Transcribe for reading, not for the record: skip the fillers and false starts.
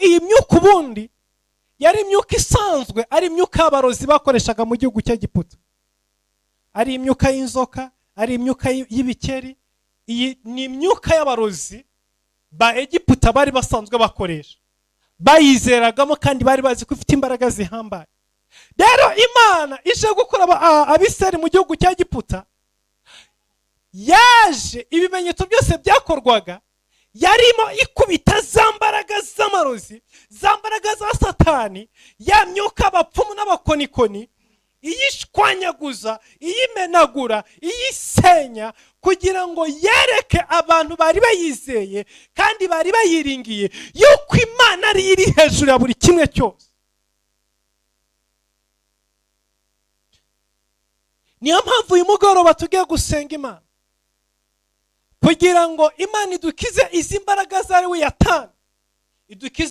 Iyi myuka ubundi yari imyuka isanzwe, ari imyuka y'abarozi bakoreshaga mu gihugu cy'Egiputa, ari imyuka y'inzoka, ari imyuka y'ibikeri. Iyi ni imyuka y'abarozi ba Egiputa bari basanzwe bakoresha, bayizeragamo kandi bari bazi ko ifite imbaraga zihambaye. Rero Imana ije gukura Abisirayeli mu gihugu cya Egiputa, yaje ibimenyetso byose byakorwaga yarimo ikubita za mbaraga z'amarozi, za mbaraga za Satani, ya myuka abapfumu n'abakonikoni, iyishwanyaguza, iyimenagura, iyisenya, kugira ngo yereke abantu bari bayizeye kandi bari bayiringiye yuko Imana ariyo iri hejuru ya buri kimwe cyose. Niyo mpamvu uyu mugoroba tugiye gusenga Imana kugira ngo Imana idukize izi mbaraga za Lewiyatani, idukize.